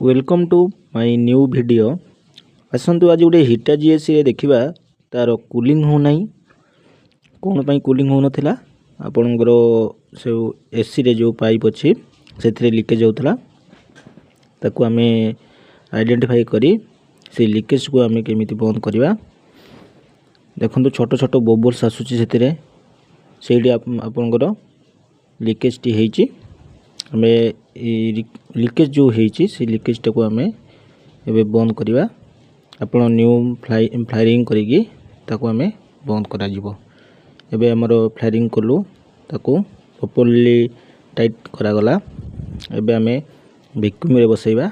Welcome to my new video. ଆସନ୍ତୁ, ଆଜି ଗୋଟେ ହିଟାଚି ଏସିରେ ଦେଖିବା ତା'ର କୁଲିଂ ହେଉନାହିଁ। କ'ଣ ପାଇଁ କୁଲିଂ ହେଉନଥିଲା? ଆପଣଙ୍କର ସେ ଏସିରେ ଯେଉଁ ପାଇପ୍ ଅଛି, ସେଥିରେ ଲିକେଜ୍ ହେଉଥିଲା। ତାକୁ ଆମେ ଆଇଡେଣ୍ଟିଫାଇ କରି ସେଇ ଲିକେଜ୍କୁ ଆମେ କେମିତି ବନ୍ଦ କରିବା। ଦେଖନ୍ତୁ, ଛୋଟ ଛୋଟ ବବଲ୍ସ ଆସୁଛି ସେଥିରେ। ସେଇଠି ଆପଣଙ୍କର ଲିକେଜ୍ଟି ହେଇଛି। ଆମେ ଏଇ ଲିକେଜ୍ ଯେଉଁ ହେଇଛି, ସେଇ ଲିକେଜ୍ଟାକୁ ଆମେ ଏବେ ବନ୍ଦ କରିବା। ଆପଣ ନ୍ୟୁ ଫ୍ଲାରିଂ କରିକି ତାକୁ ଆମେ ବନ୍ଦ କରାଯିବ। ଏବେ ଆମର ଫ୍ଲାରିଂ କଲୁ, ତାକୁ ପ୍ରପରଲି ଟାଇଟ୍ କରାଗଲା। ଏବେ ଆମେ ଭ୍ୟାକ୍ୟୁମ୍ରେ ବସାଇବା।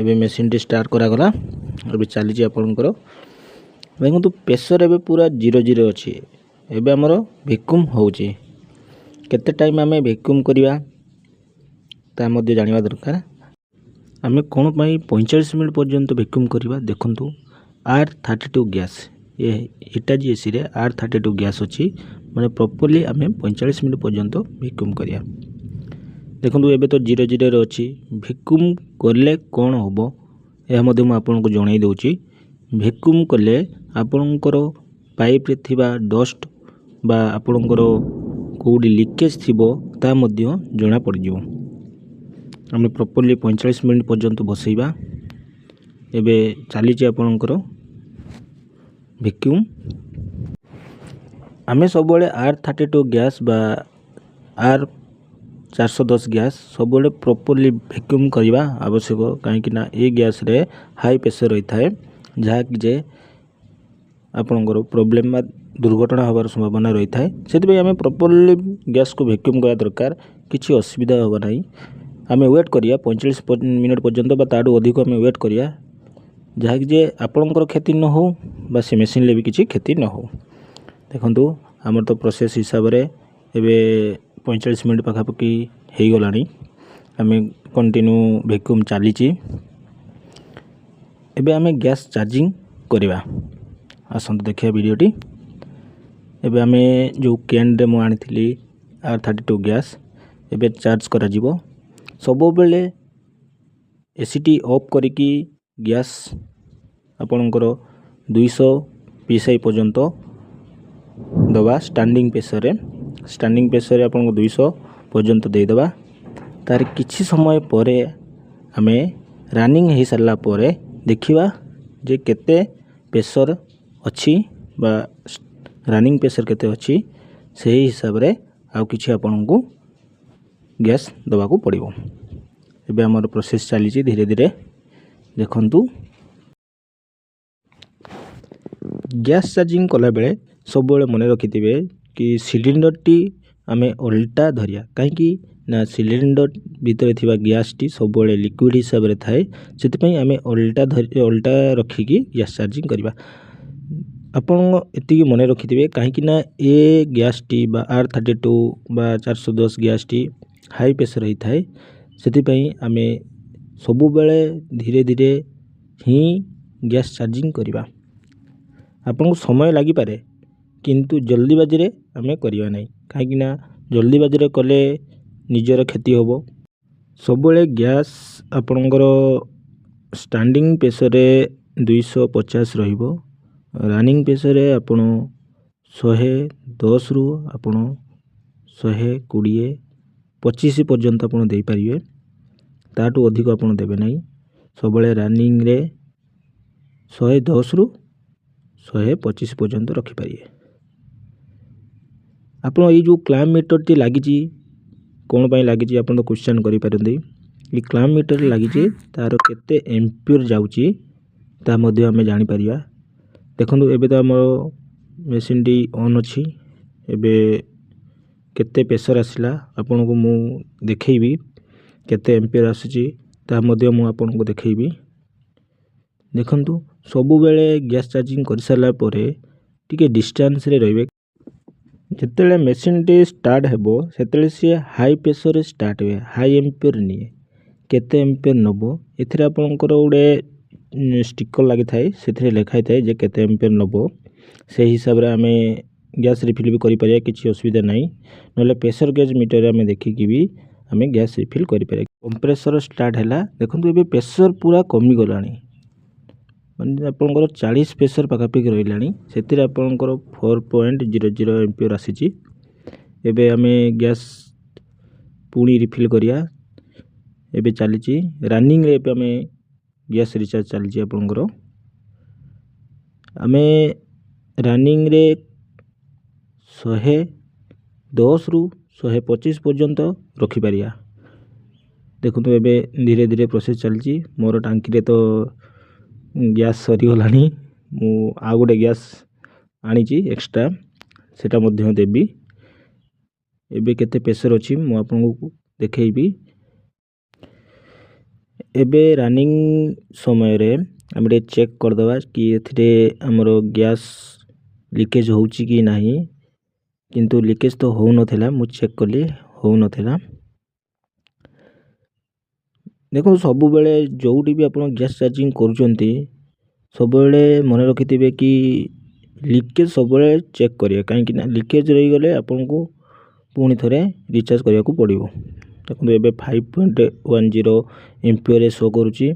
ଏବେ ମେସିନ୍ଟି ଷ୍ଟାର୍ଟ କରାଗଲା। ଏବେ ଚାଲିଛି ଆପଣଙ୍କର। ଦେଖନ୍ତୁ, ପ୍ରେସର୍ ଏବେ ପୁରା 0 0 ଅଛି। ଏବେ ଆମର ଭ୍ୟାକ୍ୟୁମ୍ ହେଉଛି। କେତେ ଟାଇମ୍ ଆମେ ଭ୍ୟାକ୍ୟୁମ୍ କରିବା, ତା ମଧ୍ୟ ଜାଣିବା ଦରକାର। ଆମେ କ'ଣ ପାଇଁ 45 ମିନିଟ୍ ପର୍ଯ୍ୟନ୍ତ ଭ୍ୟାକ୍ୟୁମ୍ କରିବା? ଦେଖନ୍ତୁ, R32 gas, ଏ ହିଟାଚି ଏସିରେ R32 gas ଅଛି, ମାନେ ପ୍ରପରଲି ଆମେ 45 ମିନିଟ୍ ପର୍ଯ୍ୟନ୍ତ ଭ୍ୟାକ୍ୟୁମ୍ କରିବା। ଦେଖନ୍ତୁ, ଏବେ ତ 0 0ରେ ଅଛି। ଭ୍ୟାକ୍ୟୁମ୍ କଲେ କ'ଣ ହେବ, ଏହା ମଧ୍ୟ ମୁଁ ଆପଣଙ୍କୁ ଜଣାଇ ଦେଉଛି। ଭ୍ୟାକ୍ୟୁମ୍ କଲେ ଆପଣଙ୍କର ପାଇପ୍ରେ ଥିବା ଡଷ୍ଟ ବା ଆପଣଙ୍କର କେଉଁଠି ଲିକେଜ୍ ଥିବ, ତା ମଧ୍ୟ ଜଣାପଡ଼ିଯିବ। ଆମେ ପ୍ରପରଲି 45 ମିନିଟ୍ ପର୍ଯ୍ୟନ୍ତ ବସେଇବା। ଏବେ ଚାଲିଛି ଆପଣଙ୍କର ଭ୍ୟାକ୍ୟୁମ୍। ଆମେ ସବୁବେଳେ R32 gas ବା R410 gas ସବୁବେଳେ ପ୍ରପରଲି ଭ୍ୟାକ୍ୟୁମ୍ କରିବା ଆବଶ୍ୟକ, କାହିଁକିନା ଏ ଗ୍ୟାସ୍ରେ ହାଇ ପ୍ରେସର୍ ରହିଥାଏ, ଯାହାକି ଯେ ଆପଣଙ୍କର ପ୍ରୋବ୍ଲେମ୍ ବା ଦୁର୍ଘଟଣା ହେବାର ସମ୍ଭାବନା ରହିଥାଏ। ସେଥିପାଇଁ ଆମେ ପ୍ରପରଲି ଗ୍ୟାସ୍କୁ ଭ୍ୟାକ୍ୟୁମ୍ କରିବା ଦରକାର। କିଛି ଅସୁବିଧା ହେବ ନାହିଁ। ଆମେ ୱେଟ୍ କରିବା 45 ମିନିଟ୍ ପର୍ଯ୍ୟନ୍ତ ବା ତାଠୁ ଅଧିକ ଆମେ ୱେଟ୍ କରିବା, ଯାହାକି ଯେ ଆପଣଙ୍କର କ୍ଷତି ନ ହେଉ ବା ସେ ମେସିନ୍ରେ ବି କିଛି କ୍ଷତି ନ ହେଉ। ଦେଖନ୍ତୁ, ଆମର ତ ପ୍ରୋସେସ୍ ହିସାବରେ ଏବେ 45 ମିନିଟ୍ ପାଖାପାଖି ହେଇଗଲାଣି। ଆମେ କଣ୍ଟିନ୍ୟୁ ଭ୍ୟାକ୍ୟୁମ୍ ଚାଲିଛି। ଏବେ ଆମେ ଗ୍ୟାସ୍ ଚାର୍ଜିଂ କରିବା। ଆସନ୍ତୁ ଦେଖିବା ଭିଡ଼ିଓଟି। ଏବେ ଆମେ ଯେଉଁ କ୍ୟାନ୍ରେ ମୁଁ ଆଣିଥିଲି R32 gas, ଏବେ ଚାର୍ଜ କରାଯିବ। ସବୁବେଳେ ଏସିଟି ଅଫ୍ କରିକି ଗ୍ୟାସ୍ ଆପଣଙ୍କର 200 PSI ପର୍ଯ୍ୟନ୍ତ ଦେବା ଷ୍ଟାଣ୍ଡିଂ ପ୍ରେସରରେ। ଷ୍ଟାଣ୍ଡିଂ ପ୍ରେସରରେ ଆପଣଙ୍କୁ 200 ପର୍ଯ୍ୟନ୍ତ ଦେଇଦେବା। ତାର କିଛି ସମୟ ପରେ ଆମେ ରନିଂ ହେଇସାରିଲା ପରେ ଦେଖିବା ଯେ କେତେ ପ୍ରେସର୍ ଅଛି ବା ରନିଂ ପ୍ରେସର୍ କେତେ ଅଛି। ସେହି ହିସାବରେ ଆଉ କିଛି ଆପଣଙ୍କୁ ଗ୍ୟାସ୍ ଦେବାକୁ ପଡ଼ିବ। ଏବେ ଆମର ପ୍ରୋସେସ୍ ଚାଲିଛି ଧୀରେ ଧୀରେ। ଦେଖନ୍ତୁ, ଗ୍ୟାସ୍ ଚାର୍ଜିଂ କଲାବେଳେ ସବୁବେଳେ ମନେ ରଖିଥିବେ କି ସିଲିଣ୍ଡରଟି ଆମେ ଓଲଟା ଧରିବା, କାହିଁକି ନା ସିଲିଣ୍ଡର ଭିତରେ ଥିବା ଗ୍ୟାସ୍ଟି ସବୁବେଳେ ଲିକ୍ୱିଡ଼ ହିସାବରେ ଥାଏ। ସେଥିପାଇଁ ଆମେ ଓଲଟା ଧରି, ଓଲଟା ରଖିକି ଗ୍ୟାସ୍ ଚାର୍ଜିଂ କରିବା। ଆପଣ ଏତିକି ମନେ ରଖିଥିବେ, କାହିଁକି ନା ଏ ଗ୍ୟାସ୍ଟି ବା R32 ବା 410 ଗ୍ୟାସ୍ଟି ହାଇ ପ୍ରେସର୍ ହେଇଥାଏ। ସେଥିପାଇଁ ଆମେ ସବୁବେଳେ ଧୀରେ ଧୀରେ ହିଁ ଗ୍ୟାସ୍ ଚାର୍ଜିଂ କରିବା। ଆପଣଙ୍କୁ ସମୟ ଲାଗିପାରେ, କିନ୍ତୁ ଜଲ୍ଦିବାଜିରେ ଆମେ କରିବା ନାହିଁ, କାହିଁକିନା ଜଲ୍ଦିବାଜିରେ କଲେ ନିଜର କ୍ଷତି ହେବ। ସବୁବେଳେ ଗ୍ୟାସ୍ ଆପଣଙ୍କର ଷ୍ଟାଣ୍ଡିଂ ପ୍ରେସରରେ 250 ରହିବ। ରନିଂ ପ୍ରେସରରେ ଆପଣ 110ରୁ ଆପଣ 120, 25 ପର୍ଯ୍ୟନ୍ତ ଆପଣ ଦେଇପାରିବେ। ତାଠୁ ଅଧିକ ଆପଣ ଦେବେ ନାହିଁ। ସବୁବେଳେ ରନିଂରେ 110ରୁ 125 ପର୍ଯ୍ୟନ୍ତ ରଖିପାରିବେ। ଆପଣ ଏଇ ଯେଉଁ କ୍ଲାମ୍ପ ମିଟରଟି ଲାଗିଛି, କ'ଣ ପାଇଁ ଲାଗିଛି, ଆପଣ ତ କ୍ୱେଶ୍ଚନ୍ କରିପାରନ୍ତି। ଏଇ କ୍ଲାମ୍ପ ମିଟର ଲାଗିଛି, ତା'ର କେତେ ଏମ୍ପିୟର ଯାଉଛି, ତା ମଧ୍ୟ ଆମେ ଜାଣିପାରିବା। ଦେଖନ୍ତୁ, ଏବେ ତ ଆମର ମେସିନ୍ଟି ଅନ୍ ଅଛି। ଏବେ କେତେ ପ୍ରେସର୍ ଆସିଲା ଆପଣଙ୍କୁ ମୁଁ ଦେଖେଇବି। କେତେ ଏମ୍ପିୟର ଆସୁଛି, ତାହା ମଧ୍ୟ ମୁଁ ଆପଣଙ୍କୁ ଦେଖେଇବି। ଦେଖନ୍ତୁ, ସବୁବେଳେ ଗ୍ୟାସ୍ ଚାର୍ଜିଂ କରିସାରିଲା ପରେ ଟିକେ ଡିଷ୍ଟାନ୍ସରେ ରହିବେ। ଯେତେବେଳେ ମେସିନ୍ଟି ଷ୍ଟାର୍ଟ ହେବ, ସେତେବେଳେ ସିଏ ହାଇ ପ୍ରେସରରେ ଷ୍ଟାର୍ଟ ହୁଏ, ହାଇ ଏମ୍ପିୟର ନିଏ। କେତେ ଏମ୍ପିୟର ନେବ, ଏଥିରେ ଆପଣଙ୍କର ଗୋଟେ ଷ୍ଟିକର୍ ଲାଗିଥାଏ। ସେଥିରେ ଲେଖା ହେଇଥାଏ ଯେ କେତେ ଏମ୍ପିୟର ନେବ। ସେଇ ହିସାବରେ ଆମେ ଗ୍ୟାସ୍ ରିଫିଲ୍ ବି କରିପାରିବା, କିଛି ଅସୁବିଧା ନାହିଁ। ନହେଲେ ପ୍ରେସର୍ ଗେଜ୍ ମିଟରରେ ଆମେ ଦେଖିକି ବି ଆମେ ଗ୍ୟାସ୍ ରିଫିଲ୍ କରିପାରିବା। କମ୍ପ୍ରେସର ଷ୍ଟାର୍ଟ ହେଲା। ଦେଖନ୍ତୁ, ଏବେ ପ୍ରେସର ପୁରା କମିଗଲାଣି, ମାନେ ଆପଣଙ୍କର 40 ପ୍ରେସର ପାଖାପାଖି ରହିଲାଣି। ସେଥିରେ ଆପଣଙ୍କର 4.00 ଏମ୍ପିୟର ଆସିଛି। ଏବେ ଆମେ ଗ୍ୟାସ୍ ପୁଣି ରିଫିଲ୍ କରିବା। ଏବେ ଚାଲିଛି ରନିଂରେ। ଏବେ ଆମେ ଗ୍ୟାସ୍ ରିଚାର୍ଜ ଚାଲିଛି ଆପଣଙ୍କର। ଆମେ ରନିଂରେ 110ରୁ 125 ପର୍ଯ୍ୟନ୍ତ ରଖିପାରିବା। ଦେଖନ୍ତୁ, ଏବେ ଧୀରେ ଧୀରେ ପ୍ରୋସେସ୍ ଚାଲିଛି। ମୋର ଟାଙ୍କିରେ ତ ଗ୍ୟାସ୍ ସରିଗଲାଣି। ମୁଁ ଆଉ ଗୋଟେ ଗ୍ୟାସ୍ ଆଣିଛି ଏକ୍ସଟ୍ରା, ସେଇଟା ମଧ୍ୟ ଦେବି। ଏବେ କେତେ ପ୍ରେସର୍ ଅଛି, ମୁଁ ଆପଣଙ୍କୁ ଦେଖେଇବି। ଏବେ ରନିଂ ସମୟରେ ଆମେ ଟିକେ ଚେକ୍ କରିଦେବା କି ଏଥିରେ ଆମର ଗ୍ୟାସ୍ ଲିକେଜ୍ ହେଉଛି କି ନାହିଁ। କିନ୍ତୁ ଲିକେଜ୍ ତ ହେଉନଥିଲା, ମୁଁ ଚେକ୍ କଲି, ହେଉନଥିଲା। ଦେଖନ୍ତୁ, ସବୁବେଳେ ଯେଉଁଠି ବି ଆପଣ ଗ୍ୟାସ୍ ଚାର୍ଜିଂ କରୁଛନ୍ତି, ସବୁବେଳେ ମନେ ରଖିଥିବେ କି ଲିକେଜ୍ ସବୁବେଳେ ଚେକ୍ କରିବେ, କାହିଁକି ନା ଲିକେଜ୍ ରହିଗଲେ ଆପଣଙ୍କୁ ପୁଣି ଥରେ ରିଚାର୍ଜ କରିବାକୁ ପଡ଼ିବ। ଦେଖନ୍ତୁ, ଏବେ 5.10 ଏମ୍ପିୟରରେ ଶୋ କରୁଛି।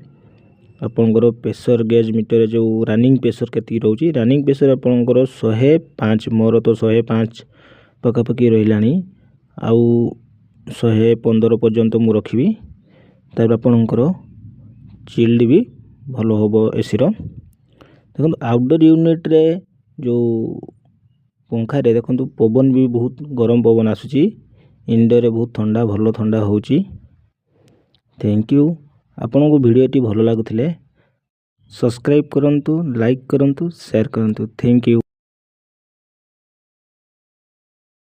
ଆପଣଙ୍କର ପ୍ରେସର୍ ଗେଜ୍ ମିଟରରେ ଯେଉଁ ରନିଂ ପ୍ରେସର୍ କେତିକି ରହୁଛି? ରନିଂ ପ୍ରେସର୍ ଆପଣଙ୍କର 105। ମୋର ତ 105 ପାଖାପାଖି ରହିଲାଣି, ଆଉ 115 ପର୍ଯ୍ୟନ୍ତ ମୁଁ ରଖିବି। ତାପରେ ଆପଣଙ୍କର ଚିଲ୍ଡ ବି ଭଲ ହେବ ଏସିର। ଦେଖନ୍ତୁ, ଆଉଟଡୋର୍ ୟୁନିଟ୍ରେ ଯେଉଁ ପଙ୍ଖାରେ ଦେଖନ୍ତୁ, ପବନ ବି ବହୁତ ଗରମ ପବନ ଆସୁଛି। ଇନଡୋରରେ ବହୁତ ଥଣ୍ଡା, ଭଲ ଥଣ୍ଡା ହେଉଛି। Thank you. ଆପଣଙ୍କୁ ଭିଡ଼ିଓଟି ଭଲ ଲାଗୁଥିଲେ ସବସ୍କ୍ରାଇବ୍ କରନ୍ତୁ, ଲାଇକ୍ କରନ୍ତୁ, ସେୟାର କରନ୍ତୁ। Thank you.